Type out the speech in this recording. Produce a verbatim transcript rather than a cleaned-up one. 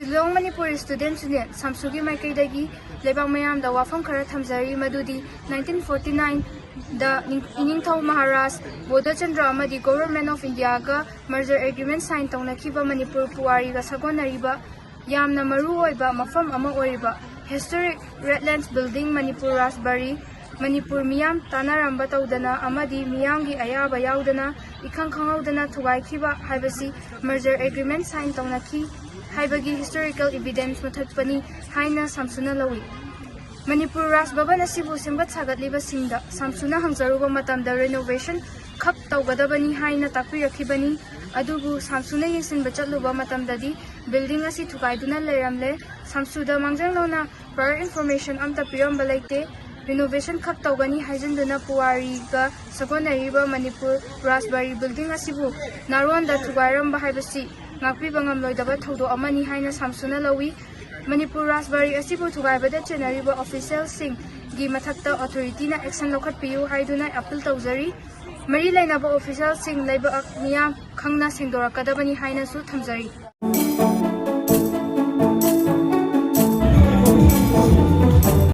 ꯂꯤꯂꯣꯡ Manipur student union ꯁꯥꯝꯁꯨꯒꯤ ꯃꯥꯏꯀꯩꯗꯒꯤ ꯂꯩꯕꯥꯛ ꯃꯌꯥꯝꯗ ꯋꯥꯐꯝ ꯈꯔ ꯊꯝꯖꯔꯤ, ꯃꯗꯨꯗꯤ nineteen forty nineꯗ ꯅꯤꯡ-, ꯏꯅꯤꯡꯊꯧ ꯃꯍꯥꯔꯥꯖ ꯕꯣꯙꯆꯟꯗ꯭ꯔ ꯑꯃꯗꯤ Government of Indiaꯒ merger agreement sign ꯇꯧꯅꯈꯤꯕ Manipur ꯄꯨꯋꯥꯔꯤꯒ ꯁꯥꯒꯣꯟꯅꯔꯤꯕ ꯌꯥꯝꯅ ꯃꯔꯨ ꯑꯣꯏꯕ ꯃꯐꯝ ꯑꯃ ꯑꯣꯏꯔꯤꯕ historic Redlands building Manipur ꯔꯥꯖꯕꯥꯔꯤ Manipur ꯃꯤꯌꯥꯝ ꯇꯥꯟꯅꯔꯝꯕ ꯇꯧꯗꯅ ꯑꯃꯗꯤ ꯃꯤꯌꯥꯝꯒꯤ ꯑꯌꯥꯕ ꯌꯥꯎꯗꯅ ꯏꯈꯪ ꯈꯪꯍꯧꯗꯅ ꯊꯨꯒꯥꯏꯈꯤꯕ ꯍꯥꯏꯕꯁꯤ merger agreement sign ꯇꯧꯅꯈꯤ ꯍꯥꯏꯕꯒꯤ historical evidence ꯃꯊꯠꯄꯅꯤ ꯍꯥꯏꯅ ꯁꯥꯝꯁꯨꯅ ꯂꯧꯏ꯫ ꯃꯅꯤꯄꯨꯔ ꯔꯥꯖ ꯚꯕꯟ ꯑꯁꯤꯕꯨ ꯁꯦꯝꯒꯠ ꯁꯥꯒꯠꯂꯤꯕꯁꯤꯡꯗ ꯁꯥꯝꯁꯨꯅ ꯍꯪꯖꯔꯨꯕ ꯃꯇꯝꯗ renovation ꯈꯛ ꯇꯧꯒꯗꯕꯅꯤ ꯍꯥꯏꯅ ꯇꯥꯛꯄꯤꯔꯛꯈꯤꯕꯅꯤ꯫ ꯑꯗꯨꯕꯨ ꯁꯥꯝꯁꯨꯅ ꯌꯦꯡꯁꯤꯟꯕ ꯆꯠꯂꯨꯕ ꯃꯇꯝꯗꯗꯤ building ꯑꯁꯤ ꯊꯨꯒꯥꯏꯗꯨꯅ ꯂꯩꯔꯝꯂꯦ꯫ ꯁꯥꯝꯁꯨꯗ ꯃꯥꯡꯖꯧꯅꯅ prior information ꯑꯝꯇ ꯄꯤꯔꯝꯕ ꯂꯩꯇꯦ꯫ Renovation ꯈꯛ ꯇꯧꯒꯅꯤ ꯍꯥꯏꯖꯤꯟꯗꯨꯅ ꯄꯨꯋꯥꯔꯤꯒ ꯁꯥꯒꯣꯟꯅꯔꯤꯕ ꯃꯅꯤꯄꯨꯔ ꯔꯥꯖꯕꯥꯔꯤ building ꯑꯁꯤꯕꯨ ꯅꯥꯔꯣꯟꯗ ꯊꯨꯒꯥꯏꯔꯝꯕ ꯍꯥꯏꯕꯁꯤ ꯉꯥꯛꯄꯤꯕ ꯉꯝꯂꯣꯏꯗꯕ ꯊꯧꯗꯣꯛ ꯑꯃꯅꯤ ꯍꯥꯏꯅ ꯁꯥꯝꯁꯨꯅ ꯂꯧꯏ꯫ ꯃꯅꯤꯄꯨꯔ ꯔꯥꯖꯕꯥꯔꯤ ꯑꯁꯤꯕꯨ ꯊꯨꯒꯥꯏꯕꯗ ꯆꯦꯟꯅꯔꯤꯕ officialꯁꯤꯡꯒꯤ ꯃꯊꯛꯇ authorityꯅ action ꯂꯧꯈꯠꯄꯤꯌꯨ ꯍꯥꯏꯗꯨꯅ appeal ꯇꯧꯖꯔꯤ꯫ ꯃꯔꯤ ꯂꯩꯅꯕ officialꯁꯤꯡ ꯂꯩꯕꯥꯛ ꯃꯤꯌꯥꯝ ꯈꯪꯅ ꯁꯦꯡꯗꯣꯔꯛꯀꯗꯕꯅꯤ ꯍꯥꯏꯅꯁꯨ ꯊꯝꯖꯔꯤ꯫